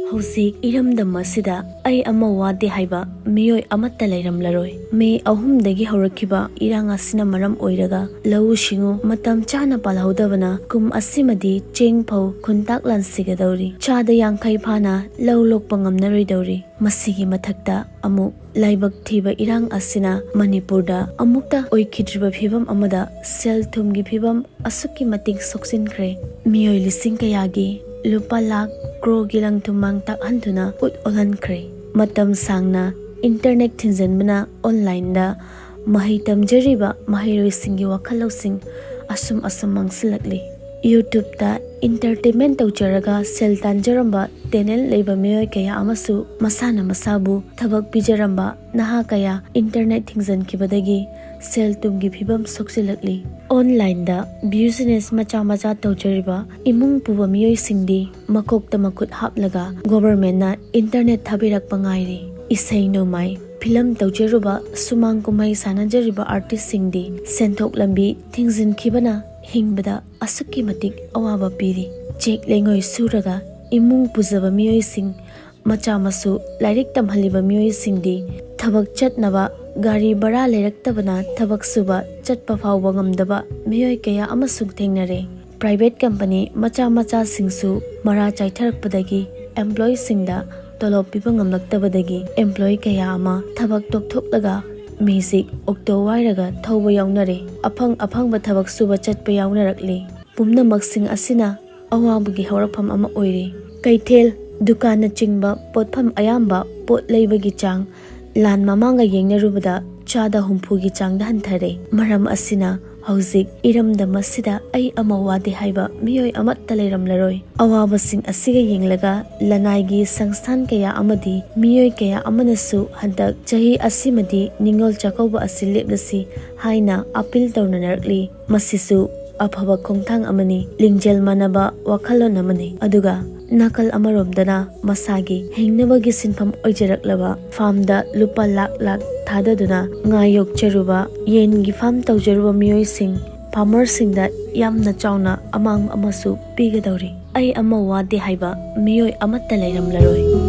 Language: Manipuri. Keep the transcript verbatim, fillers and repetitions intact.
ꯍꯧꯖꯤꯛ ꯏꯔꯝꯗꯝ ꯑꯁꯤꯗ ꯑꯩ ꯑꯃ ꯋꯥꯗꯦ ꯍꯥꯏꯕ ꯃꯤꯑꯣꯏ ꯑꯃꯠꯇ ꯂꯩꯔꯝꯂꯔꯣꯏ꯫ ꯃꯦ ꯑꯍꯨꯝꯗꯒꯤ ꯍꯧꯔꯛꯈꯤꯕ ꯏꯔꯥꯡ ꯑꯁꯤꯅ ꯃꯔꯝ ꯑꯣꯏꯔꯒ ꯂꯧꯎ ꯁꯤꯡꯎ ꯃꯇꯝ ꯆꯥꯅ ꯄꯥꯜꯍꯧꯗꯕꯅ ꯀꯨꯝ ꯑꯁꯤꯃꯗꯤ ꯆꯦꯡ ꯐꯧ ꯈꯨꯟꯇꯥꯛ ꯂꯥꯟꯁꯤꯒꯗꯧꯔꯤ꯫ ꯆꯥꯗ ꯌꯥꯡꯈꯩ ꯐꯥꯅ ꯂꯧ ꯂꯣꯛꯄ ꯉꯝꯅꯔꯣꯏꯗꯧꯔꯤ꯫ ꯃꯁꯤꯒꯤ ꯃꯊꯛꯇ ꯑꯃꯨꯛ ꯂꯥꯏꯕꯛ ꯊꯤꯕ ꯏꯔꯥꯡ ꯑꯁꯤꯅ ꯃꯅꯤꯄꯨꯔꯗ ꯑꯃꯨꯛꯇ ꯑꯣꯏꯈꯤꯗ꯭ꯔꯤꯕ ꯐꯤꯕꯝ ꯑꯃꯗ ꯁꯦꯜ ꯊꯨꯝꯒꯤ ꯐꯤꯕꯝ ꯑꯁꯨꯛꯀꯤ ꯃꯇꯤꯛ ꯁꯣꯛꯆꯤꯟꯈ꯭ꯔꯦ꯫ ꯃꯤꯑꯣꯏ ꯂꯤꯁꯤꯡ ꯀꯌꯥꯒꯤ ꯂꯨꯄꯥ ꯂꯥꯈ ꯀ꯭ꯔꯣꯒꯤ ꯂꯪ ꯊꯨꯝ ꯃꯥꯡ ꯇꯥꯛꯍꯟꯗꯨꯅ ꯎꯠ ꯑꯣꯜꯍꯟꯈ꯭ꯔꯦ꯫ ꯃꯇꯝ ꯁꯥꯡꯅ ꯏꯟꯇꯔꯅꯦꯠ ꯊꯤꯡꯖꯤꯟꯕꯅ ꯑꯣꯟꯂꯥꯏꯟꯗ ꯃꯍꯩ ꯇꯝꯖꯔꯤꯕ ꯃꯍꯩꯔꯣꯏꯁꯤꯡꯒꯤ ꯋꯥꯈꯜ ꯂꯧꯁꯤꯡ ꯑꯁꯨꯝ ꯑꯁꯨꯝ ꯃꯥꯡꯁꯤꯜꯂꯛꯂꯤ꯫ ꯌꯨꯇ꯭ꯌꯨꯕꯇ ꯏꯟꯇꯔꯇꯦꯟꯃꯦꯟ ꯇꯧꯖꯔꯒ ꯁꯦꯜ ꯇꯥꯟꯖꯔꯝꯕ ꯇꯦꯂꯦꯟ ꯂꯩꯕ ꯃꯤꯑꯣꯏ ꯀꯌꯥ ꯑꯃꯁꯨ ꯃꯁꯥꯅ ꯃꯁꯥꯕꯨ ꯊꯕꯛ ꯄꯤꯖꯔꯝꯕ ꯅꯍꯥ ꯀꯌꯥ ꯏꯟꯇꯔꯅꯦꯠ ꯊꯤꯡꯖꯤꯟꯈꯤꯕꯗꯒꯤ ꯁꯦꯜ ꯊꯨꯝꯒꯤ ꯐꯤꯕꯝ ꯁꯣꯛꯆꯤꯜꯂꯛꯂꯤ꯫ ꯑꯣꯟꯂꯥꯏꯟꯗ ꯕꯤꯖꯤꯅꯦꯁ ꯃꯆꯥ ꯃꯆꯥ ꯇꯧꯖꯔꯤꯕ ꯏꯃꯨꯡ ꯄꯨꯕ ꯃꯤꯑꯣꯏꯁꯤꯡꯗꯤ ꯃꯀꯣꯛꯇ ꯃꯈꯨꯠ ꯍꯥꯞꯂꯒ ꯒꯣꯚꯔꯃꯦꯟꯅ ꯏꯟꯇꯔꯅꯦꯠ ꯊꯥꯕꯤꯔꯛꯄ ꯉꯥꯏꯔꯤ꯫ ꯏꯁꯩ ꯅꯣꯡꯃꯥꯏ, ꯐꯤꯂꯝ ꯇꯧꯖꯔꯨꯕ, ꯁꯨꯃꯥꯡ ꯀꯨꯝꯍꯩ ꯁꯥꯟꯅꯖꯔꯤꯕ ꯑꯥꯔꯇꯤꯁꯁꯤꯡꯗꯤ ꯁꯦꯟꯊꯣꯛ ꯂꯝꯕꯤ ꯊꯤꯡꯖꯤꯟꯈꯤꯕꯅ ꯍꯤꯡꯕꯗ ꯑꯁꯨꯛꯀꯤ ꯃꯇꯤꯛ ꯑꯋꯥꯕ ꯄꯤꯔꯤ꯫ ꯆꯦꯛ ꯂꯩꯉꯣꯏ ꯁꯨꯔꯒ ꯏꯃꯨꯡ ꯄꯨꯖꯕ ꯃꯤꯑꯣꯏꯁꯤꯡ, ꯃꯆꯥ ꯃꯁꯨ ꯂꯥꯏꯔꯤꯛ ꯇꯝꯍꯜꯂꯤꯕ ꯃꯤꯑꯣꯏꯁꯤꯡꯗꯤ ꯊꯕꯛ ꯆꯠꯅꯕ ꯒꯥꯔꯤ ꯚꯔꯥ ꯂꯩꯔꯛꯇꯕꯅ ꯊꯕꯛ ꯁꯨꯕ ꯆꯠꯄ ꯐꯥꯎꯕ ꯉꯝꯗꯕ ꯃꯤꯑꯣꯏ ꯀꯌꯥ ꯑꯃꯁꯨ ꯊꯦꯡꯅꯔꯦ꯫ ꯄ꯭ꯔꯥꯏꯚꯦꯠ ꯀꯝꯄꯅꯤ ꯃꯆꯥ ꯃꯆꯥꯁꯤꯡꯁꯨ ꯃꯔꯥ ꯆꯥꯏꯊꯔꯛꯄꯗꯒꯤ ꯑꯦꯝꯄ꯭ꯂꯣꯌꯤꯁꯤꯡꯗ ꯇꯣꯂꯣꯞ ꯄꯤꯕ ꯉꯝꯂꯛꯇꯕꯗꯒꯤ ꯑꯦꯝꯄ꯭ꯂꯣꯌꯤ ꯀꯌꯥ ꯑꯃ ꯊꯕꯛ ꯇꯣꯛꯊꯣꯛꯂꯒ ꯃꯦꯖꯤꯛ ꯑꯣꯛꯇꯣ ꯋꯥꯏꯔꯒ ꯊꯧꯕ ꯌꯥꯎꯅꯔꯦ꯫ ꯑꯐꯪ ꯑꯐꯪꯕ ꯊꯕꯛ ꯁꯨꯕ ꯆꯠꯄ ꯌꯥꯎꯅꯔꯛꯂꯤ꯫ ꯄꯨꯝꯅꯃꯛꯁꯤꯡ ꯑꯁꯤꯅ ꯑꯋꯥꯕꯒꯤ ꯍꯧꯔꯛꯐꯝ ꯑꯃ ꯑꯣꯏꯔꯤ꯫ ꯀꯩꯊꯦꯜ, ꯗꯨꯀꯥꯟꯅꯆꯤꯡꯕ ꯄꯣꯠꯐꯝ ꯑꯌꯥꯝꯕ ꯄꯣꯠ ꯂꯩꯕꯒꯤ ꯆꯥꯡ ꯂꯥꯟ ꯃꯃꯥꯡꯒ ꯌꯦꯡꯅꯔꯨꯕꯗ ꯆꯥꯗ ꯍꯨꯝꯐꯨꯒꯤ ꯆꯥꯡꯗ ꯍꯟꯊꯔꯦ꯫ ꯃꯔꯝ ꯑꯁꯤꯅ ꯍꯧꯖꯤꯛ ꯏꯔꯝꯗꯝ ꯑꯁꯤꯗ ꯑꯩ ꯑꯃ ꯋꯥꯗꯦ ꯍꯥꯏꯕ ꯃꯤꯑꯣꯏ ꯑꯃꯠꯇ ꯂꯩꯔꯝꯂꯔꯣꯏ꯫ ꯑꯋꯥꯕꯁꯤꯡ ꯑꯁꯤꯒ ꯌꯦꯡꯂꯒ ꯂꯅꯥꯏꯒꯤ ꯁꯪꯁꯊꯥꯟ ꯀꯌꯥ ꯑꯃꯗꯤ ꯃꯤꯑꯣꯏ ꯀꯌꯥ ꯑꯃꯅꯁꯨ ꯍꯟꯗꯛ ꯆꯍꯤ ꯑꯁꯤꯃꯗꯤ ꯅꯤꯉꯣꯜ ꯆꯥꯛꯀꯧꯕ ꯑꯁꯤ ꯂꯦꯞꯂꯁꯤ ꯍꯥꯏꯅ ꯑꯥꯄꯤꯜ ꯇꯧꯅꯅꯔꯛꯂꯤ꯫ ꯃꯁꯤꯁꯨ ꯑꯐꯕ ꯈꯣꯡꯊꯥꯡ ꯑꯃꯅꯤ, ꯂꯤꯡꯖꯦꯜ ꯃꯥꯟꯅꯕ ꯋꯥꯈꯜꯂꯣꯟ ꯑꯃꯅꯤ꯫ ꯑꯗꯨꯒ ꯅꯥꯀꯜ ꯑꯃꯔꯣꯝꯗꯅ ꯃꯁꯥꯒꯤ ꯍꯤꯡꯅꯕꯒꯤ ꯁꯤꯟꯐꯝ ꯑꯣꯏꯖꯔꯛꯂꯕ ꯐꯥꯔꯝꯗ ꯂꯨꯄꯥ ꯂꯥꯛ ꯂꯥꯛ ꯊꯥꯗꯗꯨꯅ ꯉꯥ ꯌꯣꯛꯆꯔꯨꯕ, ꯌꯦꯟꯒꯤ ꯐꯥꯔꯝ ꯇꯧꯖꯔꯨꯕ ꯃꯤꯑꯣꯏꯁꯤꯡ, ꯐꯥꯔꯃꯔꯁꯤꯡꯗ ꯌꯥꯝꯅ ꯆꯥꯎꯅ ꯑꯃꯥꯡꯕ ꯑꯃꯁꯨ ꯄꯤꯒꯗꯧꯔꯤ꯫ ꯑꯩ ꯑꯃ ꯋꯥꯗꯦ ꯍꯥꯏꯕ ꯃꯤꯑꯣꯏ ꯑꯃꯠꯇ ꯂꯩꯔꯝꯂꯔꯣꯏ꯫